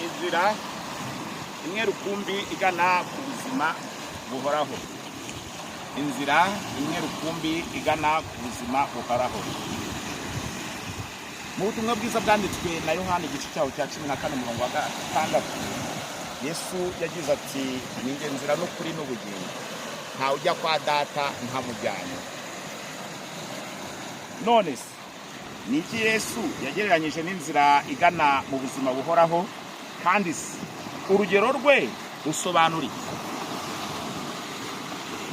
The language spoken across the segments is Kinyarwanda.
Inzira imwe rukumbi igana ku buzima buhoraho. Inzira imwe rukumbi igana ku buzima buhoraho. Mu butumwa bwiza bwanditswe na Yohani, igice cyaho cya 14, umurongo wa 6, Yesu yagize ati: "Ni njye nzira n'ukuri n'ubugingo, ntawe ujya kwa Data ntamujyanye." None se ni iki Yesu yagereranyije n'inzira igana mu buzima buhoraho? Kandi se urugero rwe rusobanura iki?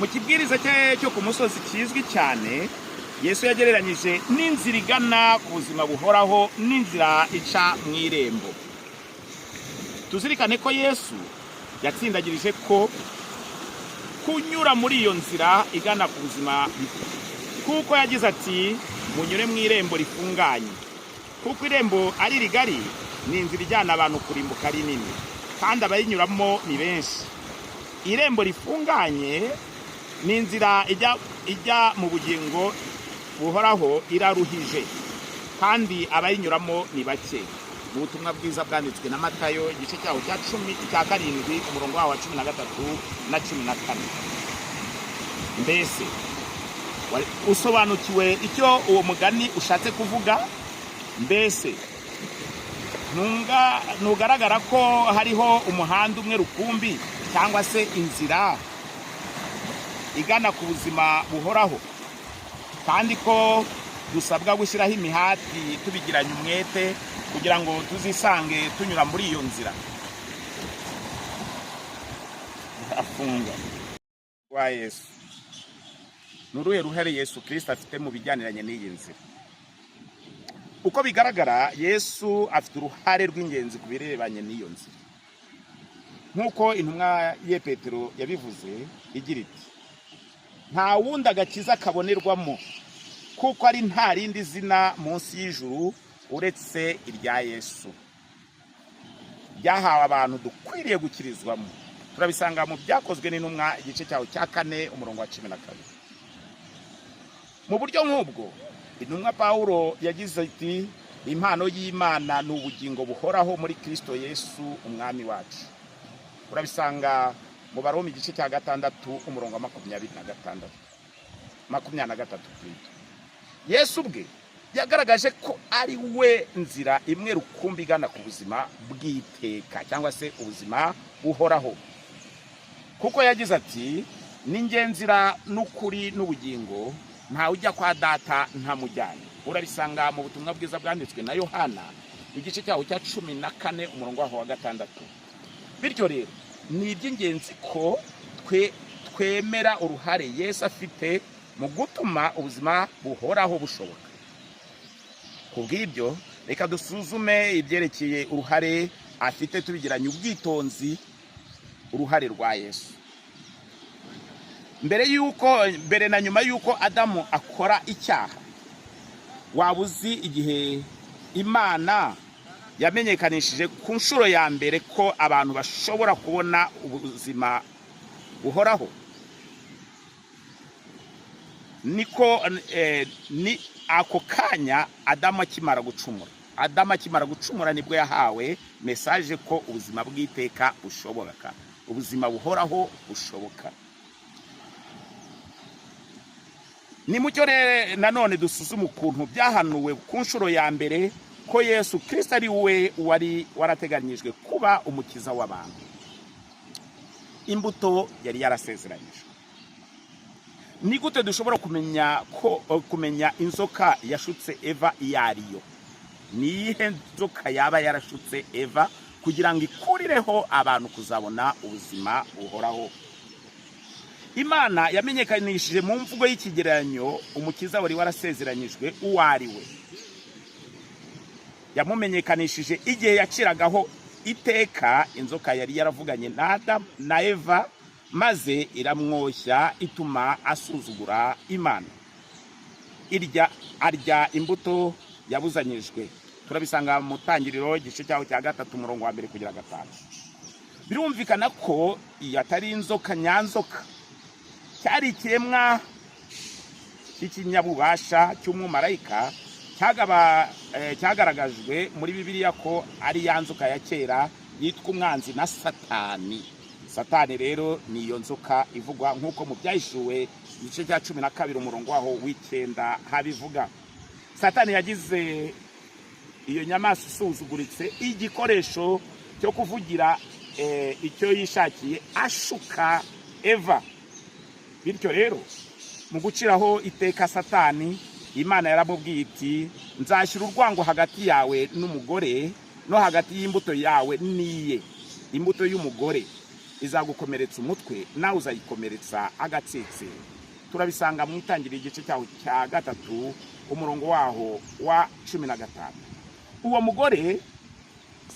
Mu kibwiriza cye cyo ku musozi kizwi cyane, Yesu yagereranyije n'inzira igana ku buzima buhoraho n'inzira ica mu irembo. Tuzirikane ko Yesu yatsindagirije ko kunyura muri iyo nzira igana ku buzima, kuko yagize ati: "Munyure mu irembo rifunganye, kuko irembo ari rigari, ni inzira ijyana abantu kurimbuka ari nini, kandi abayinyuramo ni benshi." Irembo rifunganye ni inzira ijya mu bugingo buhoraho, iraruhije kandi abayinyuramo ni bake. Mu butumwa bwiza bwanditswe na Matayo, igice cyaho cya 17, umurongo waho wa 13 na 14. Mbese usobanukiwe icyo uwo mugani ushatse kuvuga? Mbese ntugaragara ko hariho umuhanda umwe rukumbi, cyangwa se inzira igana ku buzima buhoraho, kandi ko dusabwa gushyiraho imihati tubigiranye umwete kugira ngo tuzisange tunyura muri iyo nzira? Afunga wa Yesu. Ni uruhe ruhare Yesu Kirisito afite mu bijyaniranye n'iyi nzira? Uko bigaragara, Yesu afite uruhare rw'ingenzi ku birebanye n'iyo nzira, nk'uko intumwa ye Petero yabivuze igira iti: "Nta wundi agakiza kabonerwamo, kuko ari nta rindi zina munsi y'ijuru uretse irya Yesu ryahawe abantu dukwiriye gukirizwamo." Turabisanga mu Byakozwe n'Intumwa, igice cyaho cya 4, umurongo wa 12. Mu buryo nk'ubwo, intumwa Pawulo yagize ati: "Impano y'Imana ni ubugingo buhoraho muri Kirisito Yesu Umwami wacu." Urabisanga mu Baroma, igice cya 6, umurongo wa 26, 23 kuri. Yesu ubwe yagaragaje ko ari we nzira imwe rukumbi igana ku buzima bw'iteka, cyangwa se ubuzima buhoraho, kuko yagize ati: "Ni njye nzira n'ukuri n'ubugingo, ntawe ujya kwa Data ntamujyanye." Urabisanga mu butumwa bwiza bwanditswe na Yohana, igice cyaho cya 14, umurongo waho wa 6. Bityo rero, ni iby'ingenzi ko twe twemera uruhare Yesu afite mu gutuma ubuzima buhoraho bushoboka. Ku bw'ibyo, reka dusuzume ibyerekeye uruhare afite tubigiranye ubwitonzi. Uruhare rwa Yesu mbere y'uko, mbere na nyuma y'uko Adamu akora icyaha. Waba uzi igihe Imana yamenyekanishije ku nshuro ya mbere ko abantu bashobora kubona ubuzima buhoraho? Niko ni ako kanya Adamu akimara gucumura. Adamu akimara gucumura nibwo yahawe message ko ubuzima bw'iteka bushoboka, ubuzima buhoraho bushoboka. Ni mucyo rero nanone dusuzume ukuntu byahanuwe ku nshuro ya mbere ko Yesu Kirisito ari we wari warateganyijwe kuba umukiza w'abantu, imbuto yari yarasezeranyijwe. Ni gute dushobora kumenya inzoka yashutse Eva iyo ariyo? Ni iyihe nzoka yaba yarashutse Eva kugira ngo ikurireho abantu kuzabona ubuzima buhoraho? Imana yamenyekanishije mu mvugo y'ikigereranyo umukiza wari warasezeranyijwe uwo ari we. Yamumenyekanishije igihe yaciragaho iteka inzoka yari yaravuganye na Adamu na Eva, maze iramwoshya, ituma asuzugura Imana, irya arya imbuto yabuzanyijwe. Turabisanga mu Tangiriro, igice cyaho cya 3, umurongo wa 1 kugera 5. Birumvikana ko iyo atari inzoka nyanzoka. Cyari ikiremwa cy'ikinyabubasha cy'umumarayika cyagaragajwe muri Bibiliya ko ari ya nzoka ya kera. Yitwa umwanzi na Satani. Satani rero ni iyo nzoka ivugwa nk'uko mu Byahishuwe igice cya 12 umurongo waho w'9 habivuga. Satani yagize iyo nyamaswa isuzuguritse igikoresho cyo kuvugira icyo yishakiye, ashuka Eva. Bityo rero, mu guciraho iteka Satani, Imana yaramubwiye iti: "Nzashyira urwango hagati yawe n'umugore, no hagati y'imbuto yawe n'iye. Imbuto y'umugore izagukomeretsa umutwe, nawe uzayikomeretsa agatsitsi." Turabisanga mu Itangiriro igice cyaho cya 3, umurongo waho wa 15. Uwo mugore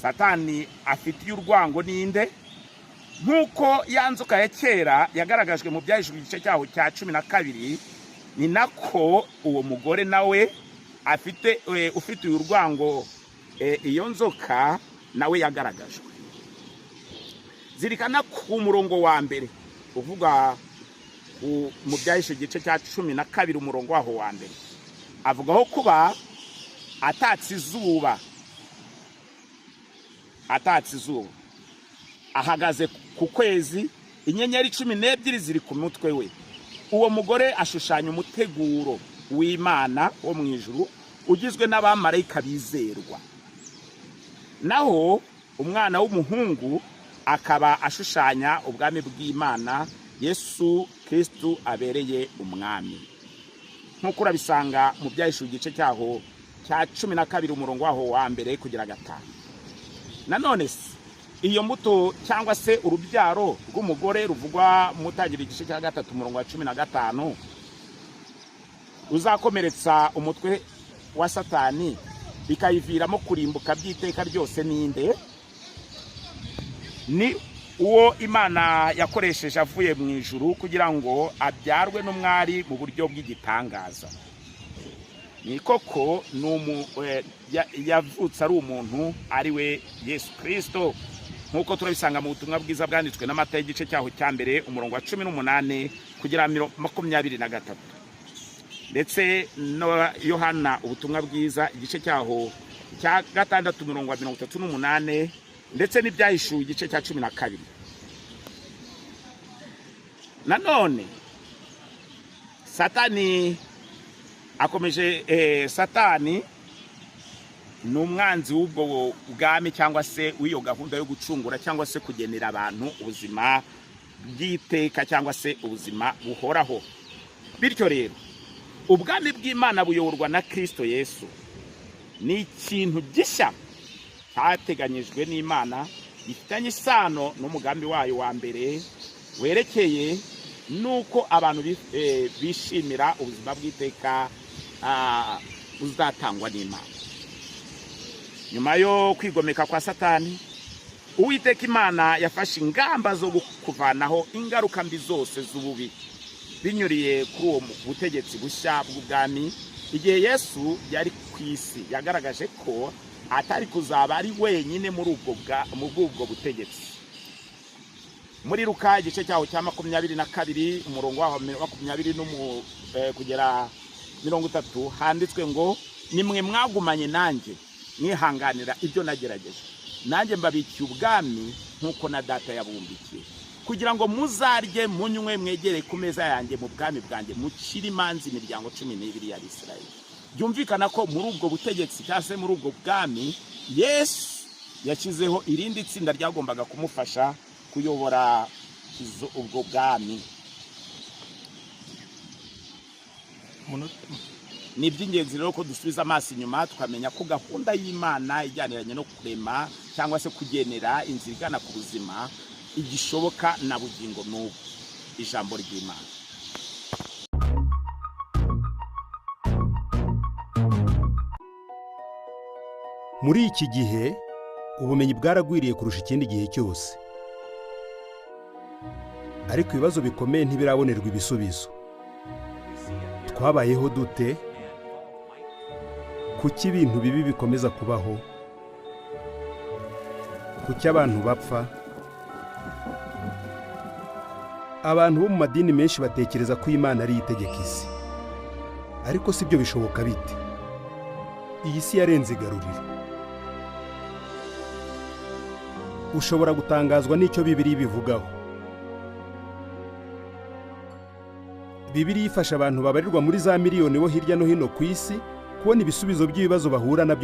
Satani afitiye urwango ninde? Nk'uko ya nzoka ya kera yagaragajwe mu Byahishuwe igice cyaho cya 12, ni nako uwo mugore nawe afite ufitiye urwango iyo nzoka nawe yagaragajwe. Zirikana ku murongo wa mbere uvuga mu Byahishuwe igice cya 12, umurongo waho wa mbere, avugaho kuba atatse izuba, atatse izuba, ahagaze ku kwezi, inyenyeri 12 ziri ku mutwe we. Uwo mugore ashushanya umuteguro w'Imana wo mu ijuru ugizwe n'abamarayika bizerwa, naho umwana w'umuhungu akaba ashushanya ubwami bw'Imana Yesu Kirisitu abereye umwami, nk'uko urabisanga mu Byahishuwe igice cyaho cya 12, umurongo waho wa mbere kugera 5. Nanone se iyo mbuto cyangwa se urubyaro rw'umugore ruvugwa mu Tangira igice cya 3, umurongo wa 15, ruzakomeretsa umutwe wa Satani bikayiviramo kurimbuka by'iteka ryose, ninde? Ni uwo Imana yakoresheje avuye mu ijuru kugira ngo abyarwe n'umwari mu buryo bw'igitangaza. Ni koko yavutse ari umuntu, ari we Yesu Kirisito, nk'uko turabisanga mu butumwa bwiza bwanditswe na Matayo igice cyaho cya 1, umurongo wa 18 kugera 23, ndetse no Yohana ubutumwa bwiza igice cyaho cya 6, umurongo wa 38, ndetse n'Ibyahishuwe igice cya 12. Nanone Satani akomeje, Satani ni umwanzi w'ubwo bwami cyangwa se w'iyo gahunda yo gucungura cyangwa se kugenera abantu ubuzima bw'iteka cyangwa se ubuzima buhoraho. Bityo rero, ubwami bw'Imana buyoborwa na Kirisito Yesu ni ikintu gishya cyateganyijwe n'Imana, gifitanye isano n'umugambi wayo wa mbere werekeye n'uko abantu bishimira ubuzima bw'iteka buzatangwa n'Imana. Nyuma yo kwigomeka kwa Satani, Uwiteka Imana yafashe ingamba zo kuvanaho ingaruka mbi zose z'ububi binyuriye kuri uwo butegetsi bushya bw'ubwami. Igihe Yesu yari ku isi, yagaragaje ko atari kuzaba ari wenyine muri ubwo butegetsi. Muri Luka igice cyaho cya 22, umurongo waho 20 kugera 30, handitswe ngo: "Nimwe mwagumanye nanjye mwihanganira ibyo nagerageje, nanjye mbabikiye ubwami nk'uko na Data yabumbikiye, kugira ngo muzarye munywe mwegere ku meza yanjye mu bwami bwanjye, mucire imanza imiryango 12 ya Isirayeli." Byumvikana ko muri ubwo butegetsi cyangwa se muri ubwo bwami, Yesu yashyizeho irindi tsinda ryagombaga kumufasha kuyobora ubwo bwami. Ni iby'ingenzi rero ko dusubiza amaso inyuma tukamenya ko gahunda y'Imana ijyaniranye no kurema cyangwa se kugenera inzira igana ku buzima igishoboka na bugingo n'ubu. Ijambo ry'Imana. Muri iki gihe ubumenyi bwaragwiriye kurusha ikindi gihe cyose, ariko ibibazo bikomeye ntibirabonerwa ibisubizo. Twabayeho dute? Kuki ibintu bibi bikomeza kubaho? Kuki abantu bapfa? Abantu bo mu madini menshi batekereza ko Imana ariyo itegeka isi, ariko si byo. Bishoboka bite? Iyi si yarenze igaruriro. Ushobora gutangazwa n'icyo Bibiliya ibivugaho. Bibiliya ifasha abantu babarirwa muri za miliyoni bo hirya no hino ku isi kubona ibisubizo by'ibibazo bahura nabyo.